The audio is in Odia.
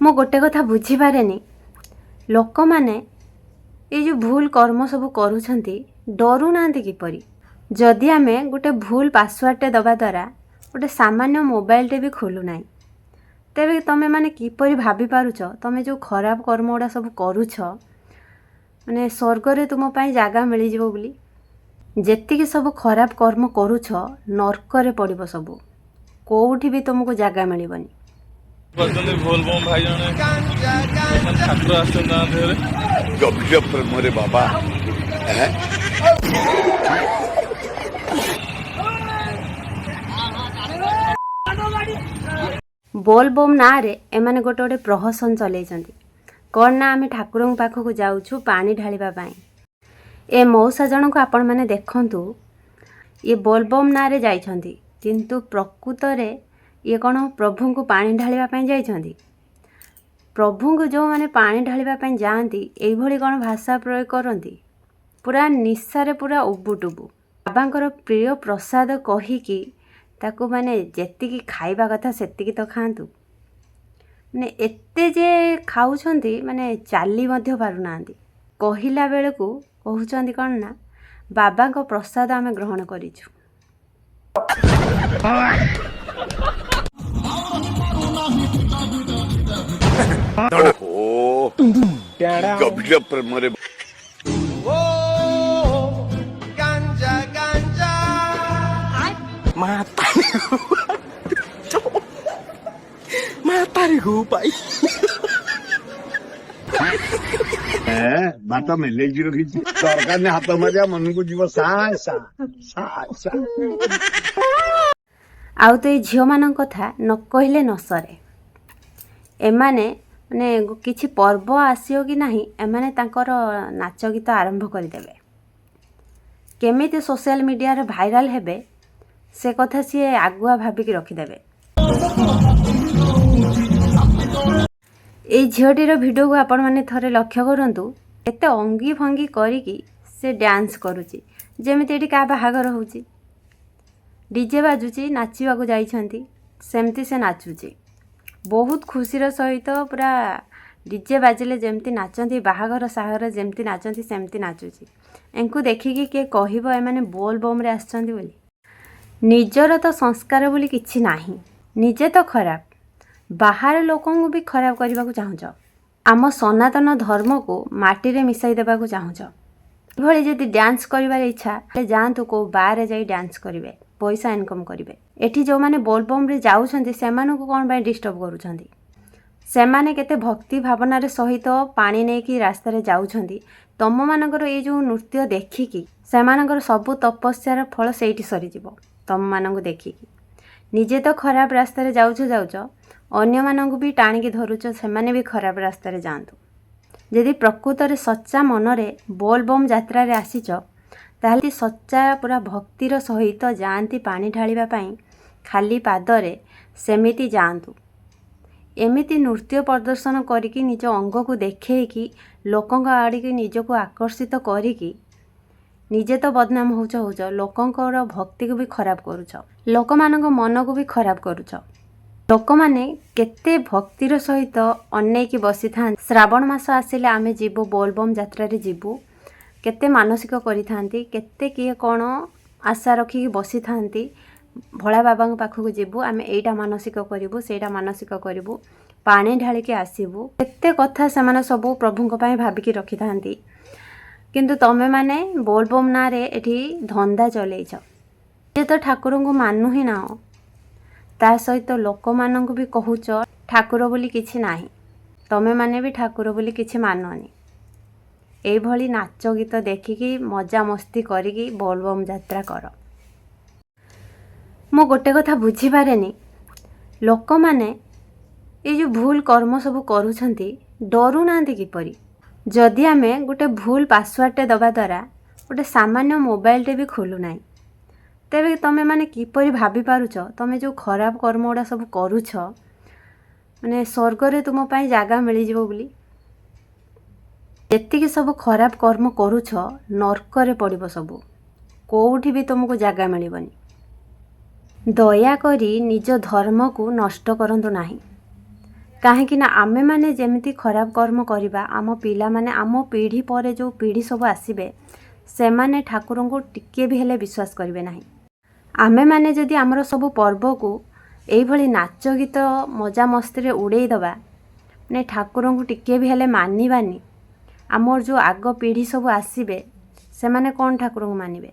ମୁଁ ଗୋଟେ କଥା ବୁଝିପାରେନି, ଲୋକମାନେ ଏଇ ଯେଉଁ ଭୁଲ କର୍ମ ସବୁ କରୁଛନ୍ତି ଡରୁନାହାନ୍ତି କିପରି? ଯଦି ଆମେ ଗୋଟେ ଭୁଲ ପାସୱାର୍ଡ଼ଟେ ଦେବା ଦ୍ୱାରା ଗୋଟେ ସାମାନ୍ୟ ମୋବାଇଲଟେ ବି ଖୋଲୁନାହିଁ, ତେବେ ତୁମେମାନେ କିପରି ଭାବିପାରୁଛ ତୁମେ ଯେଉଁ ଖରାପ କର୍ମ ଗୁଡ଼ା ସବୁ କରୁଛ, ମାନେ ସ୍ୱର୍ଗରେ ତୁମ ପାଇଁ ଜାଗା ମିଳିଯିବ ବୋଲି? ଯେତିକି ସବୁ ଖରାପ କର୍ମ କରୁଛ ନର୍କରେ ପଡ଼ିବ ସବୁ, କେଉଁଠି ବି ତୁମକୁ ଜାଗା ମିଳିବନି। କରିଛନ୍ତି ବୋଲବମ୍ ଭାଇ ଜଣେ, ଠାକୁର ଆସିଛନ୍ତି ତାଙ୍କ ଦେହରେ। ଗଭୀର ପ୍ରେମରେ ବାବା। ବୋଲବମ୍ ନାଁରେ ଏମାନେ ଗୋଟେ ଗୋଟେ ପ୍ରହସନ ଚଲେଇଛନ୍ତି। କ'ଣ ନା ଆମେ ଠାକୁରଙ୍କ ପାଖକୁ ଯାଉଛୁ ପାଣି ଢାଳିବା ପାଇଁ। ଏ ମଉସା ଜଣଙ୍କୁ ଆପଣମାନେ ଦେଖନ୍ତୁ, ଇଏ ବୋଲବମ୍ ନାଁରେ ଯାଇଛନ୍ତି, କିନ୍ତୁ ପ୍ରକୃତରେ ଇଏ କ'ଣ ପ୍ରଭୁଙ୍କୁ ପାଣି ଢାଳିବା ପାଇଁ ଯାଇଛନ୍ତି? ପ୍ରଭୁଙ୍କୁ ଯେଉଁମାନେ ପାଣି ଢାଳିବା ପାଇଁ ଯାଆନ୍ତି ଏଇଭଳି କ'ଣ ଭାଷା ପ୍ରୟୋଗ କରନ୍ତି? ପୁରା ନିଶାରେ ପୁରା ଉବୁଟୁବୁ। ବାବାଙ୍କର ପ୍ରିୟ ପ୍ରସାଦ କହିକି ତାକୁ ମାନେ ଯେତିକି ଖାଇବା କଥା ସେତିକି ତ ଖାଆନ୍ତୁ, ମାନେ ଏତେ ଯେ ଖାଉଛନ୍ତି ମାନେ ଚାଲି ମଧ୍ୟ ପାରୁନାହାନ୍ତି। କହିଲା ବେଳକୁ କହୁଛନ୍ତି କ'ଣ ନା ବାବାଙ୍କ ପ୍ରସାଦ ଆମେ ଗ୍ରହଣ କରିଛୁ। ଓହୋ, ଗଭୀର ପ୍ରେମରେ। Mata nih gue, Pak. ଭାତ ମେଲେଇକି ରଖିଛି, ଦରକାର ନାହିଁ ହାତ ମାରିବା, ମନକୁ ଯିବ ସା ସା ସା ସା। ଆଉ ତ ଏଇ ଝିଅମାନଙ୍କ କଥା ନ କହିଲେ ନ ସରେ। ଏମାନେ ମାନେ କିଛି ପର୍ବ ଆସିବ କି ନାହିଁ, ଏମାନେ ତାଙ୍କର ନାଚ ଗୀତ ଆରମ୍ଭ କରିଦେବେ। କେମିତି ସୋସିଆଲ ମିଡ଼ିଆରେ ଭାଇରାଲ ହେବେ ସେ କଥା ସିଏ ଆଗୁଆ ଭାବିକି ରଖିଦେବେ। ଏଇ ଝିଅଟିର ଭିଡ଼ିଓକୁ ଆପଣମାନେ ଥରେ ଲକ୍ଷ୍ୟ କରନ୍ତୁ, କେତେ ଅଙ୍ଗି ଭଙ୍ଗି କରିକି ସେ ଡ୍ୟାନ୍ସ କରୁଛି, ଯେମିତି ଏଠି କାହା ବାହାଘର ହେଉଛି, ଡିଜେ ବାଜୁଛି, ନାଚିବାକୁ ଯାଇଛନ୍ତି, ସେମିତି ସେ ନାଚୁଛି ବହୁତ ଖୁସିର ସହିତ। ପୁରା ଡିଜେ ବାଜିଲେ ଯେମିତି ନାଚନ୍ତି, ବାହାଘର ସାହାଘର ଯେମିତି ନାଚନ୍ତି ସେମିତି ନାଚୁଛି। ଏଙ୍କୁ ଦେଖିକି କିଏ କହିବ ଏମାନେ ବୋଲ ବମ୍ରେ ଆସିଛନ୍ତି ବୋଲି? ନିଜର ତ ସଂସ୍କାର ବୋଲି କିଛି ନାହିଁ, ନିଜେ ତ ଖରାପ, ବାହାର ଲୋକଙ୍କୁ ବି ଖରାପ କରିବାକୁ ଚାହୁଁଛ, ଆମ ସନାତନ ଧର୍ମକୁ ମାଟିରେ ମିଶାଇ ଦେବାକୁ ଚାହୁଁଛ। ଏଭଳି ଯଦି ଡ୍ୟାନ୍ସ କରିବାର ଇଚ୍ଛା, ତାହେଲେ ଯାଆନ୍ତୁ କେଉଁ ବାର୍ରେ ଯାଇ ଡ୍ୟାନ୍ସ କରିବେ, ପଇସା ଇନକମ୍ କରିବେ। ଏଠି ଯେଉଁମାନେ ବୋଲବମ୍ରେ ଯାଉଛନ୍ତି ସେମାନଙ୍କୁ କ'ଣ ପାଇଁ ଡିଷ୍ଟର୍ବ କରୁଛନ୍ତି? ସେମାନେ କେତେ ଭକ୍ତି ଭାବନାରେ ସହିତ ପାଣି ନେଇକି ରାସ୍ତାରେ ଯାଉଛନ୍ତି। ତମମାନଙ୍କର ଏଇ ଯେଉଁ ନୃତ୍ୟ ଦେଖିକି ସେମାନଙ୍କର ସବୁ ତପସ୍ୟାର ଫଳ ସେଇଠି ସରିଯିବ। ତମମାନଙ୍କୁ ଦେଖିକି ନିଜେ ତ ଖରାପ ରାସ୍ତାରେ ଯାଉଛ ଯାଉଛ, ଅନ୍ୟମାନଙ୍କୁ ବି ଟାଣିକି ଧରୁଛ, ସେମାନେ ବି ଖରାପ ରାସ୍ତାରେ ଯାଆନ୍ତୁ। ଯଦି ପ୍ରକୃତରେ ସଚ୍ଚା ମନରେ ବୋଲବମ୍ ଯାତ୍ରାରେ ଆସିଛ, ତାହେଲେ ସଚ୍ଚା ପୁରା ଭକ୍ତିର ସହିତ ଯାଆନ୍ତି ପାଣି ଢାଳିବା ପାଇଁ ଖାଲି ପାଦରେ, ସେମିତି ଯାଆନ୍ତୁ। ଏମିତି ନୃତ୍ୟ ପ୍ରଦର୍ଶନ କରିକି ନିଜ ଅଙ୍ଗକୁ ଦେଖେଇକି ଲୋକଙ୍କ ଆଡ଼ିକି ନିଜକୁ ଆକର୍ଷିତ କରିକି ନିଜେ ତ ବଦନାମ ହେଉଛ ହେଉଛ, ଲୋକଙ୍କର ଭକ୍ତିକୁ ବି ଖରାପ କରୁଛ, ଲୋକମାନଙ୍କ ମନକୁ ବି ଖରାପ କରୁଛ। ଲୋକମାନେ କେତେ ଭକ୍ତିର ସହିତ ଅନେଇକି ବସିଥାନ୍ତି, ଶ୍ରାବଣ ମାସ ଆସିଲେ ଆମେ ଯିବୁ ବୋଲବମ୍ ଯାତ୍ରାରେ ଯିବୁ। କେତେ ମାନସିକ କରିଥାନ୍ତି, କେତେ କିଏ କ'ଣ ଆଶା ରଖିକି ବସିଥାନ୍ତି, ଭୋଳା ବାବାଙ୍କ ପାଖକୁ ଯିବୁ ଆମେ, ଏଇଟା ମାନସିକ କରିବୁ, ସେଇଟା ମାନସିକ କରିବୁ, ପାଣି ଢାଳିକି ଆସିବୁ। କେତେ କଥା ସେମାନେ ସବୁ ପ୍ରଭୁଙ୍କ ପାଇଁ ଭାବିକି ରଖିଥାନ୍ତି। କିନ୍ତୁ ତମେମାନେ ବୋଲବମ୍ ନାଁରେ ଏଠି ଧନ୍ଦା ଚଲେଇଛ। ନିଜେ ତ ଠାକୁରଙ୍କୁ ମାନୁ ହିଁ ନାହଁ, ତା ସହିତ ଲୋକମାନଙ୍କୁ ବି କହୁଛ ଠାକୁର ବୋଲି କିଛି ନାହିଁ, ତମେମାନେ ବି ଠାକୁର ବୋଲି କିଛି ମାନନି। ଏଇଭଳି ନାଚ ଗୀତ ଦେଖିକି ମଜାମସ୍ତି କରିକି ବୋଲବମ୍ ଯାତ୍ରା କର। ମୁଁ ଗୋଟେ କଥା ବୁଝିପାରେନି, ଲୋକମାନେ ଏଇ ଯେଉଁ ଭୁଲ କର୍ମ ସବୁ କରୁଛନ୍ତି ଡରୁନାହାନ୍ତି କିପରି? ଯଦି ଆମେ ଗୋଟେ ଭୁଲ ପାସୱାର୍ଡ଼ଟେ ଦେବା ଦ୍ୱାରା ଗୋଟେ ସାମାନ୍ୟ ମୋବାଇଲଟେ ବି ଖୋଲୁନାହିଁ, ତେବେ ତୁମେମାନେ କିପରି ଭାବିପାରୁଛ ତୁମେ ଯେଉଁ ଖରାପ କର୍ମ ଗୁଡ଼ା ସବୁ କରୁଛ, ମାନେ ସ୍ୱର୍ଗରେ ତୁମ ପାଇଁ ଜାଗା ମିଳିଯିବ ବୋଲି? ଯେତିକି ସବୁ ଖରାପ କର୍ମ କରୁଛ ନର୍କରେ ପଡ଼ିବ ସବୁ, କେଉଁଠି ବି ତୁମକୁ ଜାଗା ମିଳିବନି। ଦୟାକରି ନିଜ ଧର୍ମକୁ ନଷ୍ଟ କରନ୍ତୁ ନାହିଁ, କାହିଁକି ନା ଆମେମାନେ ଯେମିତି ଖରାପ କର୍ମ କରିବା, ଆମ ପିଲାମାନେ, ଆମ ପିଢ଼ି ପରେ ଯେଉଁ ପିଢ଼ି ସବୁ ଆସିବେ, ସେମାନେ ଠାକୁରଙ୍କୁ ଟିକିଏ ବି ହେଲେ ବିଶ୍ୱାସ କରିବେ ନାହିଁ। ଆମେମାନେ ଯଦି ଆମର ସବୁ ପର୍ବକୁ ଏଇଭଳି ନାଚ ଗୀତ ମଜାମସ୍ତିରେ ଉଡ଼େଇ ଦେବା, ମାନେ ଠାକୁରଙ୍କୁ ଟିକିଏ ବି ହେଲେ ମାନିବାନି, ଆମର ଯେଉଁ ଆଗ ପିଢ଼ି ସବୁ ଆସିବେ, ସେମାନେ କ'ଣ ଠାକୁରଙ୍କୁ ମାନିବେ?